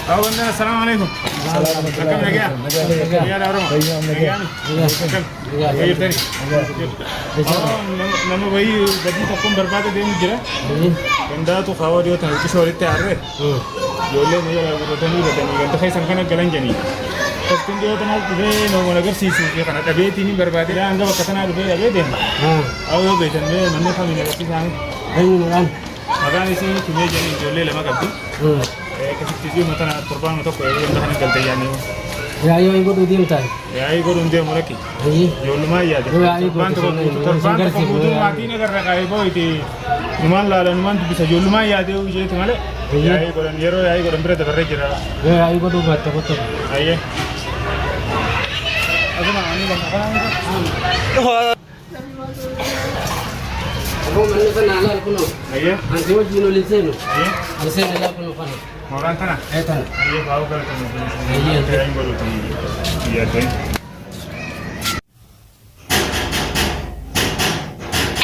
Awwan assalamu alaikum. Akkam nagaa? Nagaadha Oromoo. Nagaani? Akkam? Nagaa jirtani? Nama wayii badii tokkoon barbaada deemu jira. Gandaatu kaawwa dhiyoo tana xiqqisoo walitti aarree. Ijoollee na jalaa gurratanii batanii ganda keessan kana galan janii. Tokkin dhiyoo tanaas dhufee nama wal agarsiisuu fi kana dhabeetiin hin barbaade. Hanga bakka tanaa dhufee dhabee deema. Awwa yoo beektan mee manni kamiin agarsiisaa? Eenyu maqaan? Maqaan isii Tumee jedhanii ijoollee lama qabdi. Akkasitti dhiyuma tana torbaanuma tokko eeguu ganda kana galte yaanii. Yaa'ii wayii godhuu deemtaa? Yaa'ii godhuun deemu lakki. Ayyee. Ijoollumaa yaade. Yoo yaa'ii Torbaan goote tokko sana guutuu hin torbaan tokko garsiifnu guutuu yaa'ii. maatiin agarra kaa'ee boo'iti. Numaan laala numaan dubbisa ijoollumaa yaadee ujeeti malee. Ayyee. Yaa'ii godhan yeroo yaa'ii godhan bira dabarree jira. Yoo yaa'ii godhuu baatte kottu. Ayyee. Asuma ani bakka kanaa Aboo manni kana alaal kunoo. Ayyee. Ansi wajjin ol hin seenu. Ayyee. Ol seenu alaal kunoo kana. Mooraan tana. Ee tana. Ayyee baa'uu galatamu. Ayyee. Yaa'ii godhuuti yaaddeen.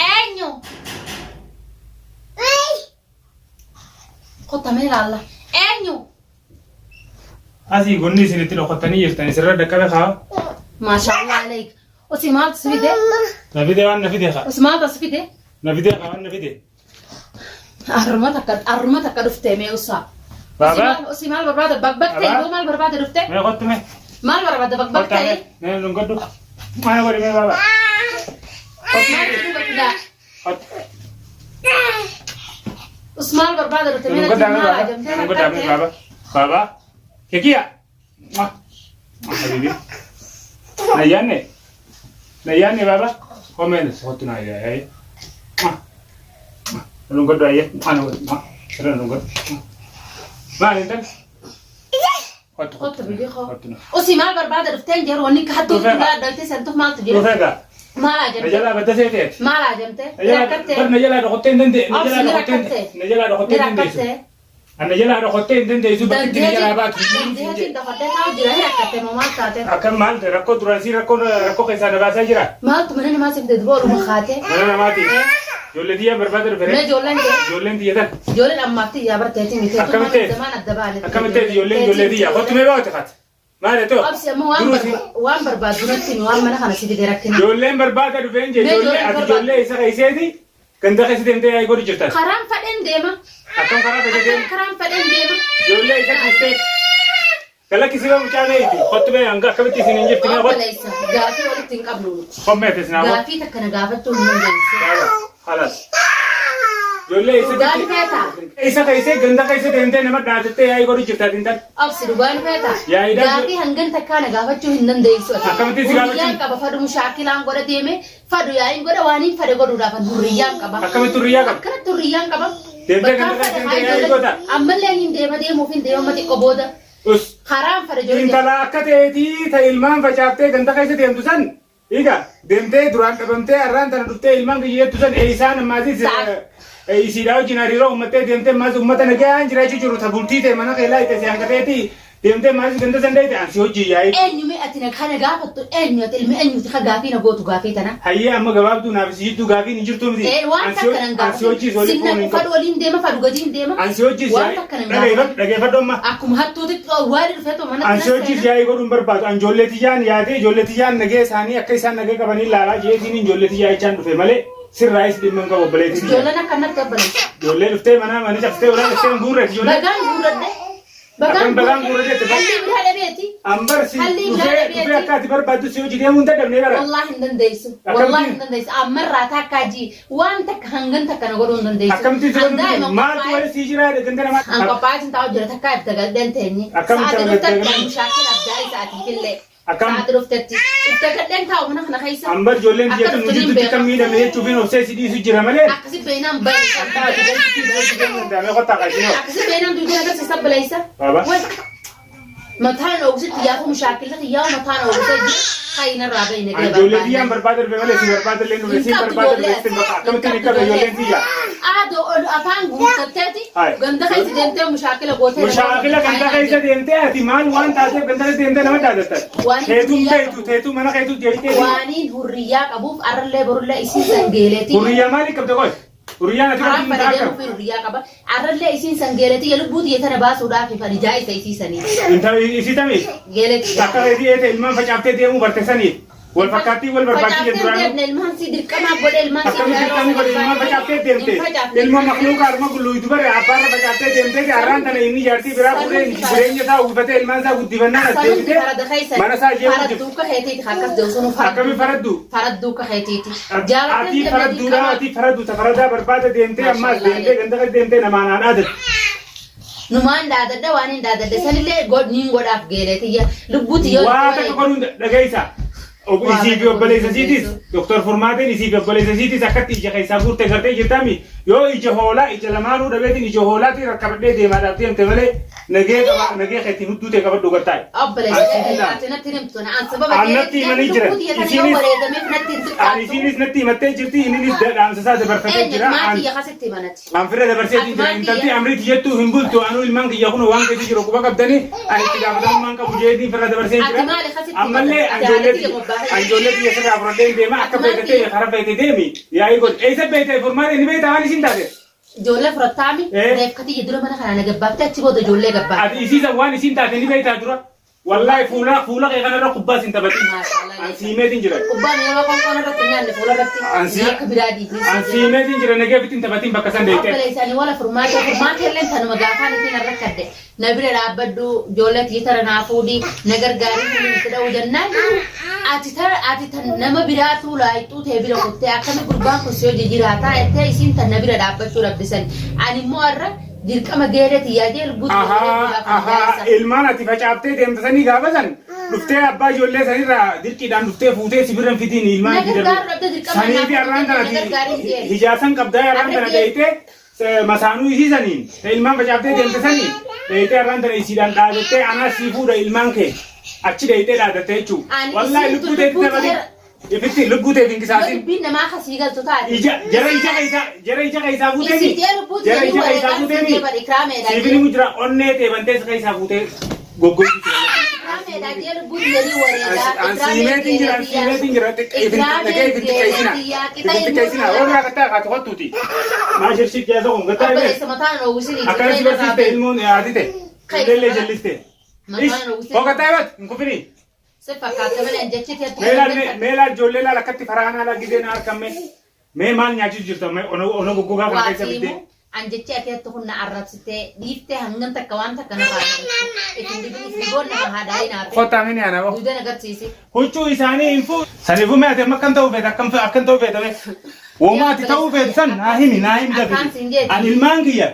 Eenyu? Kottamee ilaalla. Eenyu? Asii gonni isin itti dhokottanii jirtan isirra dhaqqabe kaa. Maashaallah aleek. Osii maaltu si fide? Na fide waan na fide kaa. Osii maaltu as fide? Na fide kaa waan na fide. Arruma takka arruma takka dhuftee mee usaa. Baaba. Osii maal barbaada bakbak ta'e Baaba. yoo maal barbaada dhufte? Mee kottu mee. Maal barbaada bakbak Kottu ta'e? mee. Mee dhungadhu. Maal godhi mee baaba. Kottu Maal mee. dhungadhu? Kottu. Us maal barbaada dhufte? Mee Dhungadhaa natti mee maal baaba. ajamtee Dhungadhaa mee rakkatte? baaba. Baaba. Kekiya. Habibi. Nayyaanne. Nayyaanne baaba. Komeen kottu naa yaa'ee. Dhungadhu ayyee. Sirra dhungadhu. Maal intal? Kottu Kottu biyya koo. Kottu na. Usii maal barbaada dhufteen jedhu wanni akka hattuu Dhufee dhugaa dhoyte santuuf maaltu jira? Dhufee gaa. Maal Na ajamte? jalaa badda seeteeti. Maal ajamte? Na jalaa Rakkatte? bar na jalaa dhokottee hin dandee. Na Obsi jalaa ni dhokottee rakkatte. na jalaa Ni dhokottee hin dandeessu. rakkatte. Na jalaa dhokottee hin dandeessu bakki itti na jalaa baatu. Dandeetiin dhokattee taa'u jira ni rakkatte moo maal taate? Akkam maal ta'e rakkoo duraan sii rakkoo rakkoo keessaa na baasaa jira. Maaltu mana namaa siif dedduba oluma kaatee? Mana namaati. Ijoollee tiyyaan barbaada dhufe. Mee ijoolleen kee? Ijoolleen tiyya tan. Ijoolleen ammaaf tiyyaa barteetii miti. Akkamitti? Zamaan adda baane. Akkamitti ijoolleen ijoollee tiyya. Kottu mee baate kaate. Maal ta'e? Obsi amma waan Duruu si- waan barbaaddu natti himi waan mana kana si fide rakkina. Ijoolleen barbaada dhufeen jee Mee ijoollee ijoolleen ati barbaada. ijoollee isa keesseeti ganda keessa deemtee yaa'ii godhu jirtan. Karaan fadheen deema. Akkam karaa fedhe Akkam deemu. karaan fadheen deema. Ijoollee isa dhiistee. Galakkisii baa mucaa meeti. Kottu mee hanga akkamitti isin hin jirti mee kottu. Obboleessa gaafii walitti hin qabnu nuti. Kommee fesinaa kottu. Gaafii takka na gaafachuu hin dandeessu. Halas. Ijoollee isa Dhugaan feetaa? Isa keessee ganda keessa deemtee nama dhaatattee yaa'ii godhu jirta ati intal. Obsi dhugaan feetaa? Yaa'ii dhaan- Gaafii hangan takkaa na gaafachuu hin dandeessu ati. Akkamitti si gaafachuu? Hurriyyaan qaba fadhu mushaakilaan godha deeme fadhu yaa'iin godha waan hin fadhe godhuudhaaf ani hurriyyaan qaba. Akkamitti hurriyyaa qabda? Akkanatti hurriyyaan qaba. Deemtee Bakkaan ganda fadhe keessa haa deemtee yaa'ii ijoollee goota? ammallee hin deema deemuuf hin deema amma xiqqoo booda. Us. Karaan fadhe ijoollee. Intala akka teetii ta ilmaan facaaftee ganda keessa deemtu san Egaa deemtee duraan dhabamtee har'aan tana dhuftee ilmaan kiyya jettu san eeysaan ammaasis isiidhaa wajjin hariiroo uummattee deemtee ammaas uummata nagayaan jiraachuu jiru ta bultii ta'e mana kee laayite si hanqateeti deemtee ammaas ganda san deeyte an si hojii yaa'ii. Eenyu mee ati na kana gaafattu eenyu ati ilmi eenyuti ka gaafii na gootu gaafii tana. Hayyee amma gabaabduu naaf si jidduu gaafiin hin jirtuu miti. Ee waan An si takka nan an si hojii gaafatin waliin sinna fuun hin fadhu qabu. waliin deema fadhu gadiin deema An si hojii waan takka nan dhageeffadhu gaafatin. dhageeffadhu amma. Akkuma hattuutitti waan dhufeetu An manatti si nan hojii seena. yaa'ii godhuun barbaadu. An ijoollee tiyyaan yaadee ijoollee tiyyaan nagee isaanii akka isaan nagee qabanii laalaa jeetiin ijoollee tiyyaa jechaan dhufe malee sirraayis dhimma hin qabu obboleettii tiyya. Ijoolleen akka natti obboleessa. Ijoollee dhuftee mana mana cabsitee ulaa dhuftee hin guurreeti ijoollee. Bagaan guurradhe. Bagaan Akkam bagaan guurradhe jette bak. Hallii biraa dhabeeti. Ambar si Hallii biraa dhufee dhabeeti. dhufee akka ati barbaaddu si hojii deemuu hin dadhabnee bara. Wallaahi hin dandeessu. Akkamitti? Wallaahi hin dandeessu. Ammarraa takkaa ji waan takka hangan takka na godhuu hin dandeessu. Akkamitti si An godhuu daa'ima maaltu qophaa'e. wali sii jiraa ganda namaa. An qophaa'ee sin taa'u jira takkaa itti gadheen teenye. Akkamitti Sa'aati nama dhuftetti gadheen? an mushaakila addaa isaatiifillee. Akkam? Sa'aati dhuftetti. Itti gadheen taa'u mana kana keessa. Ambar ijoolleen Akka tiyya tun nu dhuftu niin jidduutti kan beeka. miidhame jechuufiin obsee si dhiisu jira malee. Akkasi beenaan bahe. Akka ati beektu si danda'ame kottaa qaashinoo. Akkasi beenaan duudeen agarsiisa obboleessa. Baaba. Way. Mataan oogsitti yaafu mushaakilli xiyyaa mataan oogsee jira. Kaayinarraa bahi nagee Ijoollee tiyyaan barbaanna. barbaada dhufe malee si barbaada illee dhufe Hin si qabdu barbaada ijoollee dhufe as. bakka Hin akkamittiin hin qabdu qabne ijoollee ijoolleen tiyya. Aadoo ol afaan guuttatteeti Hai. ganda keessa deemtee mushaakila gootee Mushaakila ganda keessa deemtee ati maal waan taateef ganda keessa deemtee nama dhaadatta. Waan Teetuun hurriyyaa teetu qabuuf. teetuu mana keetu jettee. Waaniin hurriyyaa qabuuf arrallee borullee isii san geeleetii. Hurriyyaa maalii qabda qoy? Huriyyaan ati Karaan qabdu fedhe akka. deemuu fi huriyyaa qaba. Arrallee isiin san geeletii lubbuu tiyya tana baasuudhaaf kan ijaa isa isiisanii. Intala isii tamii? Geeletii. Akka keetii eete ilmaan facaaftee deemuu barte saniif. Wal fakkaattii wal barbaachii Facaafteen duraanuu. deemne ilmaan si dirqamaa godhe ilmaan si Akkamitti dirqamni godhe ilmaan facaaftee deemte. Ilma makluuqa harma gulluutu bare abbaarra facaaftee deemtee har'aan tana inni jaartii biraa fuudhee jireenya isaa uwwifatee ilmaan isaa guddifannaan as Sanumti deebitee farada keessa mana isaa jeequu jirti. faradduu ka keetiiti akkas deemu sunu Akkami faraddu? faradduu ka keetiiti. Atii faradduudha atii faraddu ta faradaa barbaada deemtee ammaas deemtee ganda gad deemtee namaan haa dhaadatu. Numaan dhaadadha waan hin dhaadadhe sanillee niin godhaaf geeleetiyya lubbuuti yoo Waa takka godhuun dhageessa. Isii fi obboleessa isiitis Doktor Furmaateen isii fi obboleessa isiitis akkatti ija keessaa guurte gartee jirtami yoo ija hoolaa ija lamaanuu dhabeetiin ija hoolaatiin rakkabadhee deemaadhaaf deemte malee nagee qaba nagee keetiin hudduu ta'e qabadhu gartaa'e. Obboleessa ati natti himtu an sababa An natti himanii jiran. Isinis wareegameef natti hin Ani xiqqaattu. isiinis natti himattee jirti inninis dhaamsa isaa dabarfatee Eenyu jira. maatii akkasitti himanati. An fira dabarseetiin jira. Intalti amriiti jettu hin bultu. Anuu ilmaan kiyya kun waan keessa jiru quba qabdanii ani itti gaafatamummaan qabu jeetiin fira dabarsee jira. Ati maali akkasitti Ammallee himata? Ati anjoollee haadha tiyya bobbaasee anjoollee tiyya sirraa fudhadheen deema akka Ati maal beekatee tiyya? karaa feete deemi. Yaa'ii godhi. Eessa beekte furmaata ni beekta waan isin taate. Ijoollee fudhattaami reefka tiyya dura mana kanaa na gabbaaftee achi booda ijoollee gabbaatte. Ati isiisan waan isin taate ni beektaa dura. Wallaahi fuula fuula kee kanarra kubbaa sin taphatin. Maashaallah. An siimeetiin jira. Kubbaan yeroo qoonqoon irratti hin nyaanne fuula irratti Ansi- akka biraa dhiitii. An siimeetiin jira nagee ofitti hin taphatin bakka san deeytee. Obboleessa ani wala furmaatee furmaatee illee tanuma gaafaan isin irra kadde na bira dhaabbadhu ijoollee tiyya tana naa fuudhi na gargaarii fuudhi itti dha'u jennaan ati tana ati tan nama biraatuu laayixuu ta'e bira kuttee akkami gurbaan kun si hojii jiraataa jettee isiin tan na bira dhaabbachuu dhabdisan ani immoo har'a Dirqama geeree tiyyaa jee lubbuu tiyya Ahaa, wareeguudhaaf ahaa, hundaa'essa. ilmaan ati facaaftee deemte sanii gaafa san dhuftee abbaa ijoollee sanirraa dirqiidhaan dhuftee fuutee si bira hin fidiin ilmaan Na itti darbe. gargaaru dhabde dirqama Sanii fi naaf har'aan na tana gargaari ati jeen. hijaasan qabdaa har'aan Har'a tana jeen. dheeyitee masaanuu isii saniin ta ilmaan facaaftee deemte saniin dheeyitee har'aan tana isiidhaan dhaadattee anaa sii fuudha ilmaan kee achi dheeyitee dhaadattee jechuudha. Ani Wallaahi isiin lubbuu tun teetti lubbuu taphatin. tiyya Ifitti lubbuu teef hin Yoo qisaasin. dubbiin namaa kasii galtu taate. Ija jara ija keessaa jara ija keessaa fuutee Isii jee lubbuu jara tiyya ni ija keessaa wareegaan fuutee siin jee bari ikraameedha siifin jee. himu jira onnee tee bantee si keessaa fuutee goggogsuu Ikraameedha jee lubbuu tiyya ni wareegaa. An siimeetiin jira an siimeetiin jira dhagee ifin xiqqeessina ifin xiqqeessina warra gattaa kaatu kottuuti maa shirshii keessa kun gattaa illee Obboleessa mataan oowwisin akkana si barsiiste ilmoon haati ta'e illee jalliste ish hoo gattaa ebat hin kufinii Si fakkaata malee jechi keetti. Meelaa meelaa ijoollee laala akkatti farahanaa laa gizee na harkamme. Mee maal nyaachuu jirta mee ono ono goggogaa kana keessa Waa biddee. siimu an jechi ati hattu kun na arrabsitee dhiiftee hangam takka waan takka na baasite. Isin dibin isin boonna kan haadhaa hinaafe. Kottaa mini ana boo. Duuda na garsiisi. Huccuu isaanii hin fuudhu. Saniifuu mee ati amma akkam ta'uu feeta akkam akkam ta'uu feeta mee. Wooma ati ta'uu feetu san naa himi naa himi Akkaan dafiti. siin jeeti. An ilmaan kiyya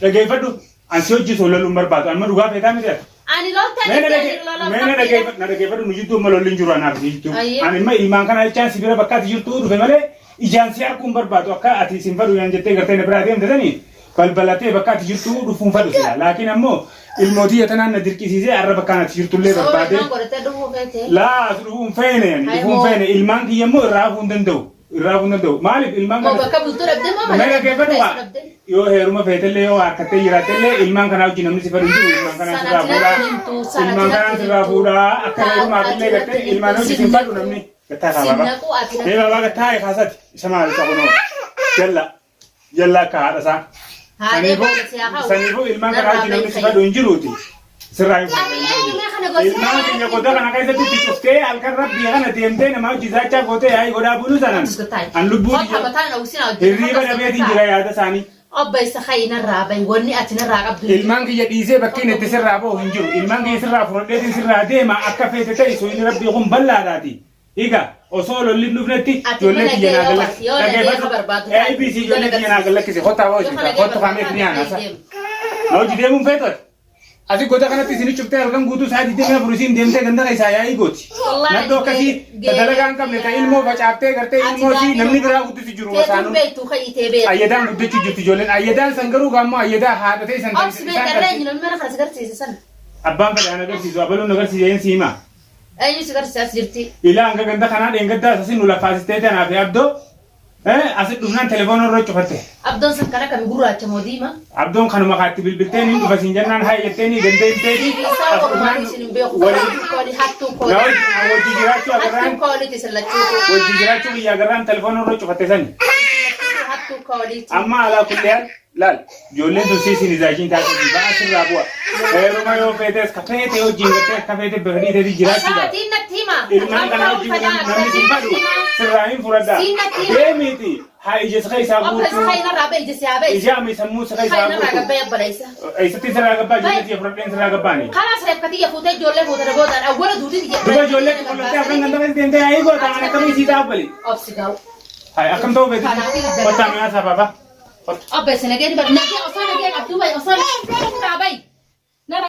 dhageeffadhu. An si hojii osoo loluu hin barbaadu. Amma dhugaa feetaa miti ati. Ani lolta Mee na jettee dhage- ani lola mee na dhageeffadhu na dhageeffadhu nu jidduu amma lolli hin jiru anaaf si jidduu. Ayyee. Ani imma ilmaan kana jechaan si bira bakka ati jirtuu dhufe malee ijaan si arguu hin barbaadu akka ati sin fadhu yaan jettee gartee na biraa deemte sanii balbalatee bakka ati jirtuu dhufuu hin fadhu sila. Laakiin ammoo ilmootii tanaan na dirqisiisee arra bakkaan ati jirtullee Sababa barbaadee. ilmaan godhatee dhufuu feete. Laa as dhufuu hin feene ani dhufuu hin feene ilmaan kiyya immoo irraa hafuu hin danda'u. Irraa hafuu hin danda'u. Maaliif ilmaan Moo kana bakka bultuu dhabdee moo Mee mana dhaggeeffadhu teessu kaa. dhabdee? Yoo heeruma feetellee yoo harkattee jiraatellee ilmaan kanaa wajjin namni si fedhu hin jiru ilmaan kanaa sirraa Sanatti fuudhaa. natti himtu, sanatti Ilmaan kanaa natti sirraa himtu. fuudhaa akka heerumaafillee Ati gartee natti ilmaan himtu, hojii sin fedhu namni. Gattaa kaa baabaa. Sinnaquu ati natti Mee baabaa gattaa kaasati isa maal isa kunoo jalla jalla akka haadha isaa. Haadhee booda si haa hawwu. Saniifuu ilmaan kanaa Narraa wajjin namni si bahi fedhu hin jiruuti. Sirraa hin Ati eenyu mee kana gosa? Ilmaan keenya goda kana keessatti itti cuftee halkan rabbii kana deemtee nama hojii isaachaa gootee yaa'ii godhaa buluu sanan an lubbuu Kottaa mataan dhawwisin hojii. hirriiba dhabeetiin jira yaada isaanii. Obboleessa ka'ii narraa bahi wanni ati narraa qabdu. Ilmaan kiyya dhiisee bakkiin itti sirraa ba'u hin jiru. Ilmaan kiyya sirraa fudhadheetiin sirraa deema akka feete ta'e soyini rabbii kun bal'aadhaati. Egaa osoo lolli hin dhufnetti Ati ijoollee mana kiyya naa gahee yoo gallakkise. yoo nagahee ka barbaadu taate, ABC ijoollee kiyya naa gallakkise. Kottaa hojii Yoo kana kottu kaamee barbaadu ni taate, aanasa. deemu. Na hojii deemuun feetu ati. Asi goda kanatti isin cuftee halkan guutuu sa'a 24 isiin deemtee ganda keessaa yaa'ii gooti. Wallaahi Naddoo akkasii ta dalagaa hin qabne ta ilmoo facaaftee gartee ilmoo isii namni biraa guddisu jiru Teetuun masaanuu. beektu ka'ii beektu. Ayyadaan guddachuu jirti ijoolleen. Ayyadaan san garuu gaammoo ayyadaa haadha ta'e san Obsi beekta irra eenyu namni mana kana si garsiise sana. Abbaan fedhe an agarsiisu abaluun agarsiise een si hima. Eenyu si garsiise as jirti. Ilaa hanga ganda kanaa dheengaddaa asasin nu lafaasistee tanaaf abdoo Asi dhufnaan telefoona irra cufatte. Abdoon san kan akkami gurraacha moo diimaa? Abdoon kanuma kaatti bilbilteen hin dhufa siin jennaan haa jetteenii ganda himteeti. Isaa As orumaa dhufnaan isin hin beeku. waliin Hattuu kooli hattuu kooli. na wajji jiraachuu Hattuu agarraan kooliti isin lachuu. wajji jiraachuu biyya agarraan telefoona irra cufatte sani. Hattuu Hattuu kooliitii. Amma alaa kulli laal ijoolleen tun siin izaashiin taate ba'aa sirraa bu'a. Heeruma yoo feetes ka feete wajjin gartee ka feete fedhii teetii jiraachuudha. Sa'aatiin natti hima. Ilmaan kana wajjin namni sin fadhu sirraa hin fudhadha. Siin natti hima. Deemiiti haa ija saka isaa Obbo guutuu. Saayinarraa irraa ba'i ija si haa ba'i. Ija ami sammuu saka isaa Saayinarraa guutuu. gabba'i abbaleessa. Eessatti sirraa gabbaa ijoollee tiyya fudhadheen sirraa gabbaani. Karaa sareeffati fuutee ijoollee fuutee boodaan awwala duutii tiyya. Duba ijoollee qulqullattee afran ganda keessa deemtee haa eegoo ta'an akkamii sii dhaabbali. Obsi gaa'u. Hai akkam ta'uu beektu. Kottaa mi'aa isaa baaba. Obbo nagee nagee osoo nagee qabduu ba'i osoo nagee ba'i.